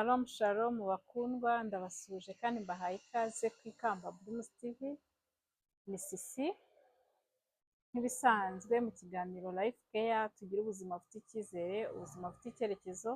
Shalom shalom bakundwa, ndabasuhuje kandi mbahaye ikaze ku Ikamba Blooms TV. Ni Sisi nk'ibisanzwe mu kiganiro Life Care, tugira ubuzima bufite icyizere, ubuzima bufite icyerekezo,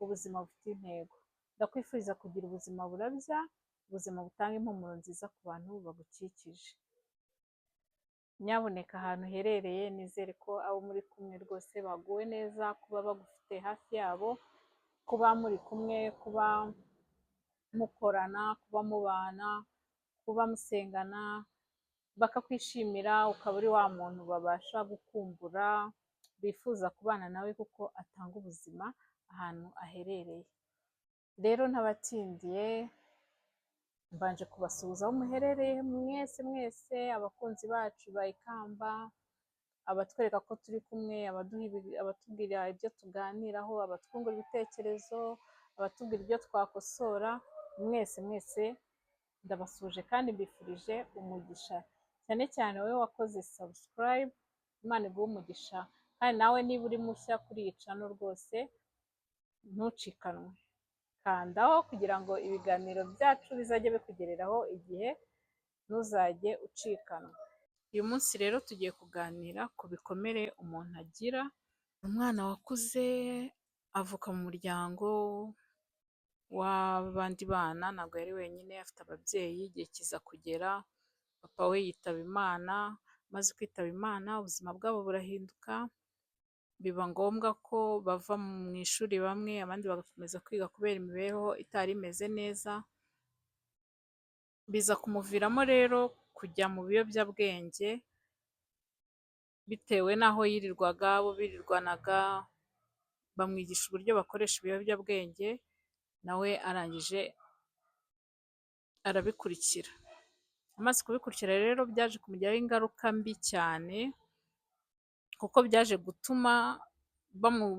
ubuzima bufite intego. Ndakwifuriza kugira ubuzima burabya, ubuzima butanga impumuro nziza ku bantu bagukikije. Nyabuneka ahantu uherereye, nizere ko abo muri kumwe rwose baguwe neza, kuba bagufite hafi yabo, kuba muri kumwe, kuba mukorana, kuba mubana, kuba musengana, bakakwishimira, ukaba uri wa muntu babasha gukumbura, bifuza kubana nawe kuko atanga ubuzima ahantu aherereye. Rero ntabatindiye, mbanje kubasuhuza aho muherereye mwese mwese, abakunzi bacu ba Ikamba, abatwereka ko turi kumwe, abatubwira ibyo tuganiraho, abatwungura ibitekerezo, abatubwira ibyo twakosora, mwese mwese ndabasuhuje kandi mbifurije umugisha. Cyane cyane wowe wakoze subscribe, Imana iguhe umugisha, kandi nawe niba uri mushya kuri iyi channel rwose ntucikanwe. Kandaho kugira ngo ibiganiro byacu bizajye bikugereraho igihe, ntuzajye ucikanwa. Uyu munsi rero tugiye kuganira ku bikomere umuntu agira. Umwana wakuze avuka mu muryango w'abandi bana, ntabwo yari wenyine, afite ababyeyi, igihe kiza kugera papa we yitaba Imana, amaze kwitaba Imana ubuzima bwabo burahinduka, biba ngombwa ko bava mu ishuri bamwe, abandi bagakomeza kwiga kubera imibereho itari imeze neza, biza kumuviramo rero kujya mu biyobyabwenge, bitewe n'aho yirirwaga, abo birirwanaga, bamwigisha uburyo bakoresha ibiyobyabwenge, nawe arangije arabikurikira. Amaze kubikurikira rero byaje kumugiraho ingaruka mbi cyane, kuko byaje gutuma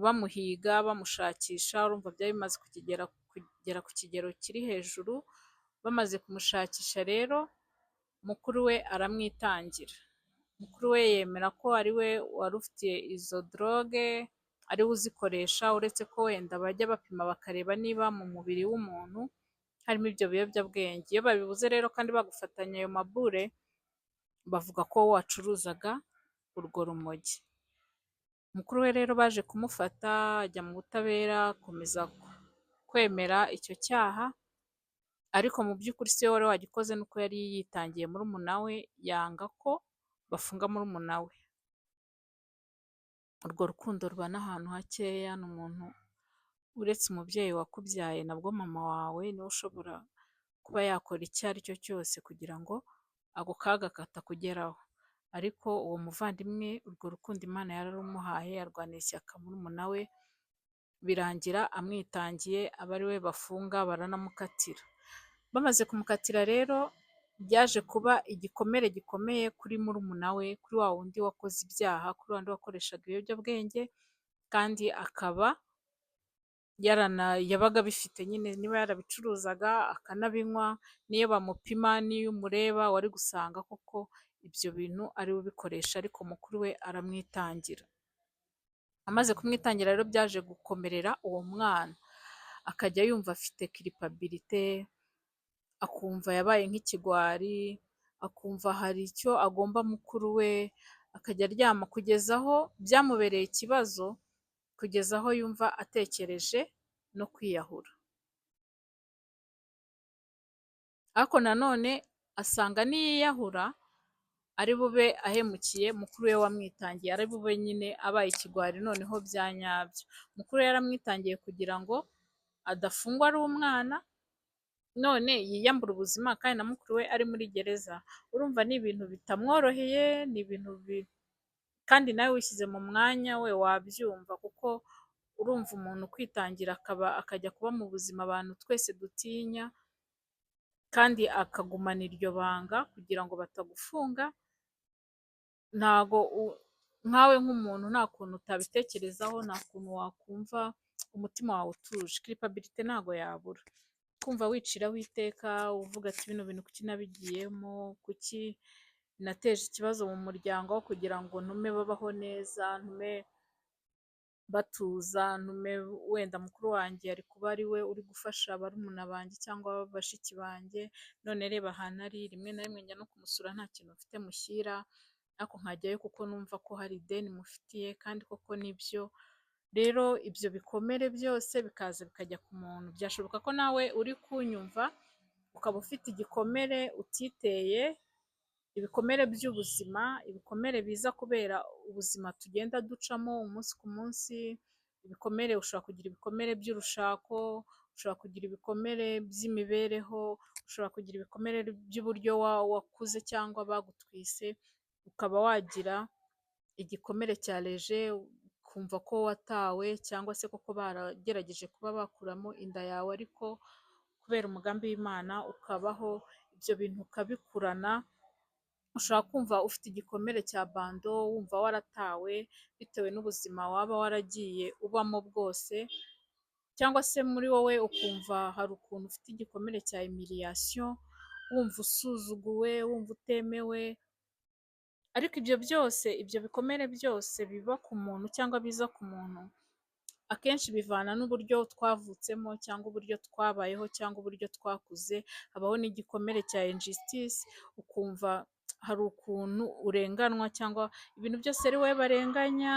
bamuhiga, bamushakisha, urumva byari bimaze kugera ku kigero kiri hejuru, bamaze kumushakisha rero mukuru we aramwitangira. Mukuru we yemera ko ari we wari ufite izo drogue, ari we uzikoresha, uretse ko wenda bajya bapima bakareba niba mu mubiri w'umuntu harimo ibyo biyobyabwenge. Iyo babibuze rero kandi bagufatanya ayo mabure, bavuga ko wacuruzaga urwo rumogi. Mukuru we rero baje kumufata, ajya mu butabera, akomeza kwemera icyo cyaha, ariko mu by'ukuri si we wari wagikoze, nuko yari yitangiye murumuna we, yanga ko bafunga murumuna we. Urwo rukundo ruba n'ahantu hakeya, ni umuntu uretse umubyeyi wakubyaye, nabwo mama wawe niwe ushobora kuba yakora icyo ari cyo cyose kugira ngo ako kaga katakugeraho. Ariko uwo muvandimwe urwo rukundo Imana yararumuhaye, arwanira ishyaka murumuna we, birangira amwitangiye, aba ari we bafunga, baranamukatira. Bamaze kumukatira rero byaje kuba igikomere gikomeye kuri murumuna we, kuri wa wundi wakoze ibyaha, kuri wa wundi wakoreshaga ibiyobyabwenge, kandi akaba yabaga abifite nyine, niba yarabicuruzaga akanabinywa, n'iyo bamupima n'iyo umureba wari gusanga koko ibyo bintu ari we ubikoresha, ariko mukuru we aramwitangira. Amaze kumwitangira rero byaje gukomerera uwo mwana, akajya yumva afite culpabilité, akumva yabaye nk'ikigwari, akumva hari icyo agomba mukuru we, akajya aryama kugeza aho byamubereye ikibazo, kugeza aho yumva atekereje no kwiyahura. Ariko nanone asanga niyiyahura ari bube ahemukiye mukuru we wamwitangiye, ari bube nyine abaye ikigwari noneho bya nyabyo. Mukuru we yaramwitangiye kugira ngo adafungwa ari umwana, none yiyambura ubuzima kandi na mukuru we ari muri gereza. Urumva ni ibintu bitamworoheye, ni ibintu kandi nawe wishyize mu mwanya we wabyumva, kuko urumva umuntu kwitangira akaba akajya kuba mu buzima abantu twese dutinya, kandi akagumana iryo banga kugira ngo batagufunga, ntago nkawe nk'umuntu nta kuntu utabitekerezaho, nta kuntu wakumva umutima wawe utuje. Culpabilité ntago yabura. Kumva wiciraho iteka, uvuga ati bino bintu kuki nabigiyemo, kuki nateje ikibazo mu muryango kugira ngo ntume babaho neza, ntume Batuza, ntume wenda mukuru wanjye yari kuba ari we uri gufasha barumuna banjye cyangwa bashiki banjye, none reba ahantu ari. Rimwe na rimwe njya no kumusura nta kintu mfite mushyira, ariko nkajyayo kuko numva ko hari ideni mufitiye, kandi koko nibyo. Rero ibyo bikomere byose bikaza bikajya ku muntu. Byashoboka ko nawe uri kunyumva ukaba ufite igikomere utiteye, ibikomere by'ubuzima, ibikomere biza kubera ubuzima tugenda ducamo umunsi ku munsi. Ibikomere, ushobora kugira ibikomere by'urushako, ushobora kugira ibikomere by'imibereho, ushobora kugira ibikomere by'uburyo wakuze cyangwa bagutwise, ukaba wagira igikomere cya rejet, ukumva ko watawe, cyangwa se koko baragerageje kuba bakuramo inda yawe, ariko kubera umugambi w'Imana ukabaho, ibyo bintu ukabikurana. Ushobora kumva ufite igikomere cya abandon, wumva waratawe bitewe n'ubuzima waba waragiye ubamo bwose, cyangwa se muri wowe ukumva hari ukuntu ufite igikomere cya humiliation, wumva usuzuguwe, wumva utemewe. Ariko ibyo byose, ibyo bikomere byose biba ku muntu cyangwa biza ku muntu, akenshi bivana n'uburyo twavutsemo cyangwa uburyo twabayeho cyangwa uburyo twakuze. Habaho n'igikomere cya injustice, ukumva hari ukuntu urenganwa cyangwa ibintu byose ari wowe barenganya,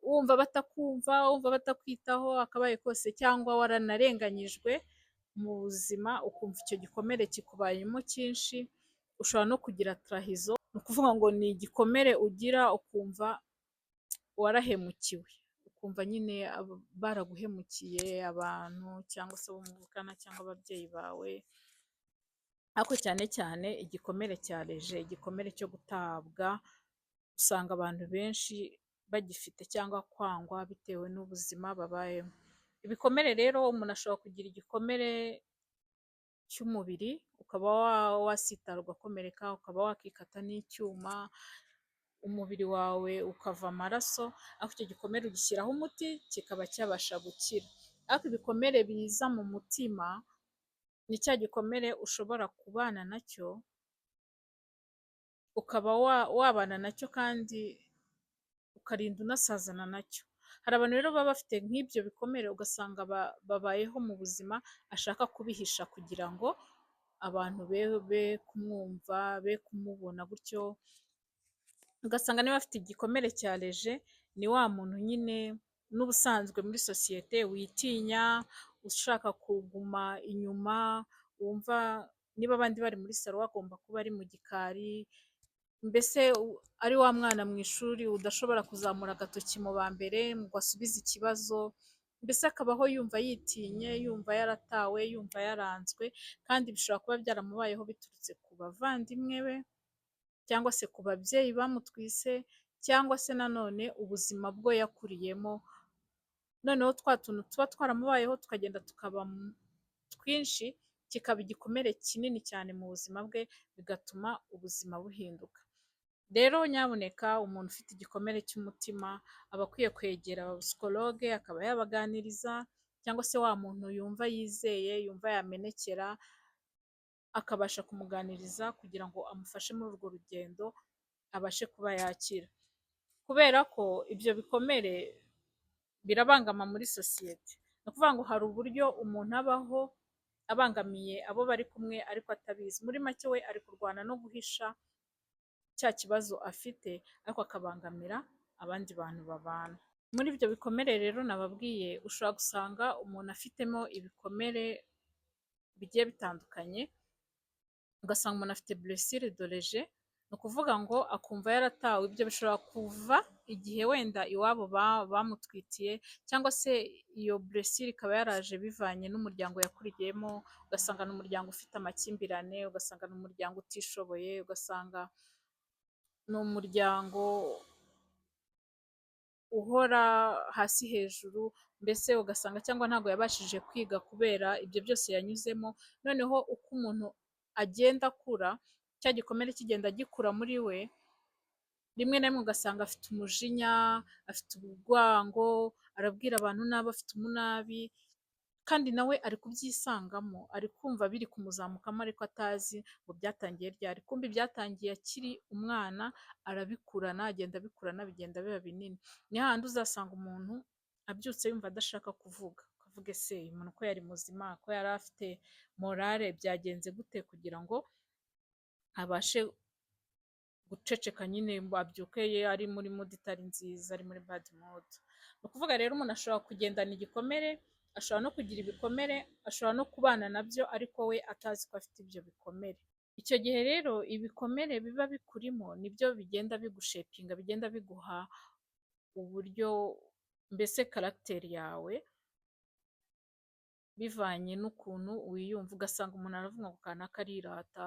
wumva batakumva, wumva batakwitaho akabaye kose, cyangwa waranarenganyijwe mu buzima, ukumva icyo gikomere kikubayemo cyinshi. Ushobora no kugira trahison, ni ukuvuga ngo ni igikomere ugira ukumva warahemukiwe, ukumva nyine baraguhemukiye abantu cyangwa se abo muvukana cyangwa ababyeyi bawe, ariko cyane cyane igikomere cya rejet, igikomere cyo gutabwa, usanga abantu benshi bagifite, cyangwa kwangwa bitewe n'ubuzima babayemo. Ibikomere rero, umuntu ashobora kugira igikomere cy'umubiri, ukaba wasitara ugakomereka, ukaba wakikata n'icyuma, umubiri wawe ukava amaraso, ariko icyo gikomere ugishyiraho umuti kikaba cyabasha gukira. Ariko ibikomere biza mu mutima ni cya gikomere ushobora kubana nacyo, ukaba wabana nacyo kandi ukarinda unasazana nacyo. Hari abantu rero baba bafite nk'ibyo bikomere, ugasanga babayeho mu buzima ashaka kubihisha kugira ngo abantu be kumwumva, be kumubona gutyo. Ugasanga niba afite igikomere cya rejet, ni wa muntu nyine n'ubusanzwe muri sosiyete witinya, ushaka kuguma inyuma, wumva niba abandi bari muri salon we agomba kuba ari mu gikari, mbese ari wa mwana mu ishuri udashobora kuzamura agatoki mu ba mbere ngo asubize ikibazo, mbese akabaho yumva yitinye, yumva yaratawe, yumva yaranzwe, kandi bishobora kuba byaramubayeho biturutse ku bavandimwe be cyangwa se ku babyeyi bamutwise, cyangwa se nanone ubuzima bwo yakuriyemo. Noneho twa tuntu tuba twaramubayeho tukagenda tukaba twinshi, kikaba igikomere kinini cyane mu buzima bwe, bigatuma ubuzima buhinduka. Rero nyabuneka, umuntu ufite igikomere cy'umutima aba akwiye kwegera abapsychologue akaba yabaganiriza, cyangwa se wa muntu yumva yizeye, yumva yamenekera, akabasha kumuganiriza kugira ngo amufashe muri urwo rugendo, abashe kuba yakira. Kubera ko ibyo bikomere birabangama muri sosiyete. Ni ukuvuga ngo hari uburyo umuntu abaho abangamiye abo bari kumwe ariko atabizi. Muri make we ari kurwana no guhisha cya kibazo afite, ariko akabangamira abandi bantu babana. Muri ibyo bikomere rero nababwiye, ushobora gusanga umuntu afitemo ibikomere bigiye bitandukanye, ugasanga umuntu afite blessure de rejet, ni ukuvuga ngo akumva yaratawe. Ibyo bishobora kuva igihe wenda iwabo bamutwitiye, cyangwa se iyo blessure ikaba yaraje bivanye n'umuryango yakuriyemo, ugasanga ni umuryango ufite amakimbirane, ugasanga ni umuryango utishoboye, ugasanga ni umuryango uhora hasi hejuru, mbese ugasanga cyangwa ntabwo yabashije kwiga kubera ibyo byose yanyuzemo. Noneho uko umuntu agenda akura, cya gikomere kigenda gikura muri we, rimwe na rimwe ugasanga afite umujinya, afite urwango, arabwira abantu nabi, afite umunabi. Kandi nawe ari kubyisangamo, ari kumva biri kumuzamukamo ariko atazi ngo byatangiye ryari. Kumbe byatangiye akiri umwana, arabikurana, agenda abikurana, bigenda biba binini. Ni hahandi uzasanga umuntu abyutse yumva adashaka kuvuga, ukavuga: "Ese uyu muntu ko yari muzima, ko yari afite morale, byagenze gute kugira ngo abashe guceceka nyine, abyuke ari muri mood itari nziza, ari muri bad mood?" Ni ukuvuga rero umuntu ashobora kugendana igikomere, ashobora no kugira ibikomere, ashobora no kubana nabyo ariko we atazi ko afite ibyo bikomere. Icyo gihe rero ibikomere biba bikurimo nibyo bigenda bigushapinga, bigenda biguha uburyo mbese caractère yawe, bivanye n'ukuntu wiyumva. Ugasanga umuntu aravuga ngo kanaka arirata,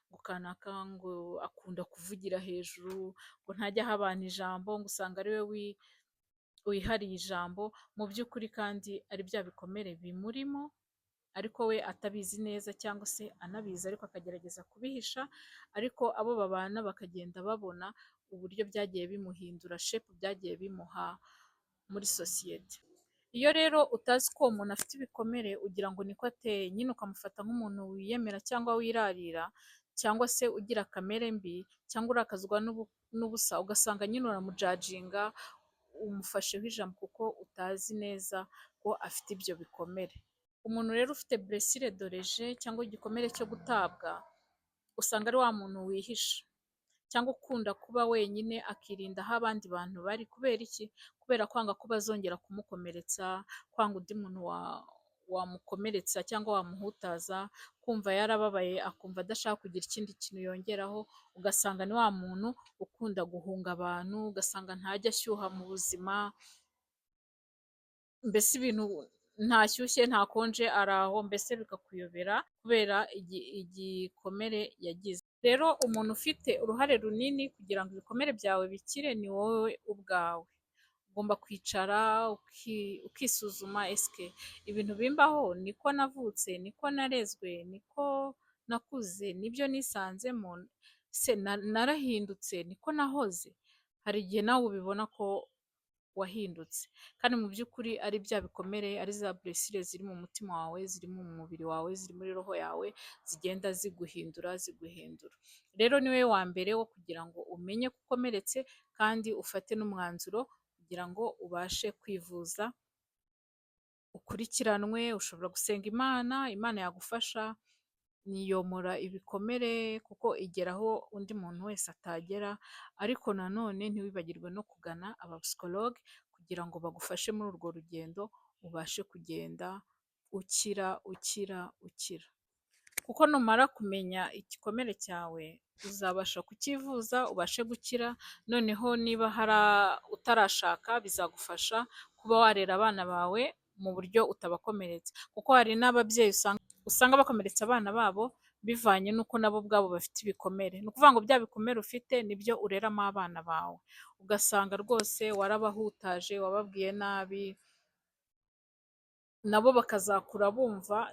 ngo kanaka ngo akunda kuvugira hejuru, ngo ntajya aha abantu ijambo, ngo usanga ari we wihariye ijambo. Mu by'ukuri kandi ari bya bikomere bimurimo ariko we atabizi neza, cyangwa se anabizi ariko akagerageza kubihisha, ariko abo babana bakagenda babona uburyo byagiye bimuhindura, shape byagiye bimuha muri sosiyete. Iyo rero utazi ko uwo muntu afite ibikomere, ugira ngo niko ateye nyine, ukamufata nk'umuntu wiyemera cyangwa wirarira, cyangwa se ugira kamere mbi, cyangwa urakazwa n'ubusa, ugasanga nyine uramujudginga, umufasheho ijambo kuko utazi neza ko afite ibyo bikomere. Umuntu rero ufite blessure de rejet cyangwa igikomere cyo gutabwa, usanga ari wa muntu wihisha cyangwa ukunda kuba wenyine, akirinda aho abandi bantu bari. Kubera iki? Kubera kwanga ko bazongera kumukomeretsa, kwanga undi muntu wamukomeretsa cyangwa wamuhutaza, kumva yarababaye akumva adashaka kugira ikindi kintu yongeraho. Ugasanga ni wa muntu ukunda guhunga abantu, ugasanga ntajya ashyuha mu buzima, mbese ibintu ntashyushye ntakonje, ari aho, mbese bikakuyobera kubera igikomere yagize. Rero umuntu ufite uruhare runini kugira ngo ibikomere byawe bikire ni wowe ubwawe. Ugomba kwicara ukisuzuma: esike ibintu bimbaho niko navutse, niko narezwe, niko nakuze, nibyo nisanzemo, se narahindutse, niko nahoze? Hari igihe nawe ubibona ko wahindutse kandi mu by'ukuri ari bya bikomere, ari za blessure ziri mu mutima wawe, ziri mu mubiri wawe, ziri muri roho yawe, zigenda ziguhindura, ziguhindura. Rero ni wowe wa mbere wo kugira ngo umenye ko ukomeretse kandi ufate n'umwanzuro kugira ngo ubashe kwivuza, ukurikiranwe. Ushobora gusenga Imana, Imana yagufasha, niyomora ibikomere kuko igera aho undi muntu wese atagera. Ariko nanone ntiwibagirwe no kugana abapsychologue kugira ngo bagufashe muri urwo rugendo, ubashe kugenda ukira, ukira, ukira. Kuko numara kumenya igikomere cyawe, uzabasha kucyivuza, ubashe gukira. Noneho niba hari utarashaka, bizagufasha kuba warera abana bawe mu buryo utabakomeretsa, kuko hari n'ababyeyi usanga bakomeretsa abana babo bivanye n'uko nabo ubwabo bafite ibikomere. Ni ukuvuga ngo bya bikomere ufite nibyo ureramo abana bawe, ugasanga rwose warabahutaje, wababwiye nabi, nabo bakazakura bumva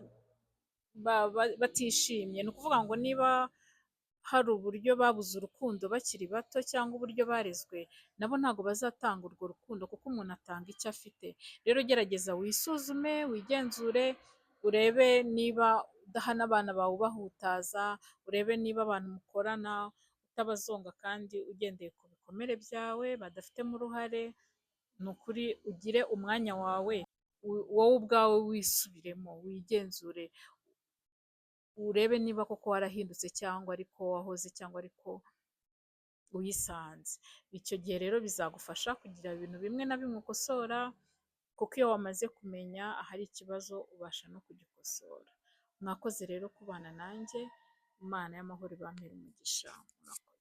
batishimye. Ni ukuvuga ngo niba hari uburyo babuze urukundo bakiri bato cyangwa uburyo barezwe, nabo ntabwo bazatanga urwo rukundo, kuko umuntu atanga icyo afite. Rero gerageza wisuzume, wigenzure, urebe niba udahana abana bawe ubahutaza, urebe niba abantu mukorana utabazonga kandi ugendeye ku bikomere byawe badafitemo uruhare. Ni ukuri ugire umwanya wawe wowe ubwawe, wisubiremo, wigenzure, urebe niba koko warahindutse cyangwa ariko wahoze cyangwa ariko wisanze. Icyo gihe rero bizagufasha kugira ibintu bimwe na bimwe ukosora, kuko iyo wamaze kumenya ahari ikibazo ubasha no kugikosora. Mwakoze rero kubana nanjye, Imana y'amahoro ibampere umugisha, murakoze.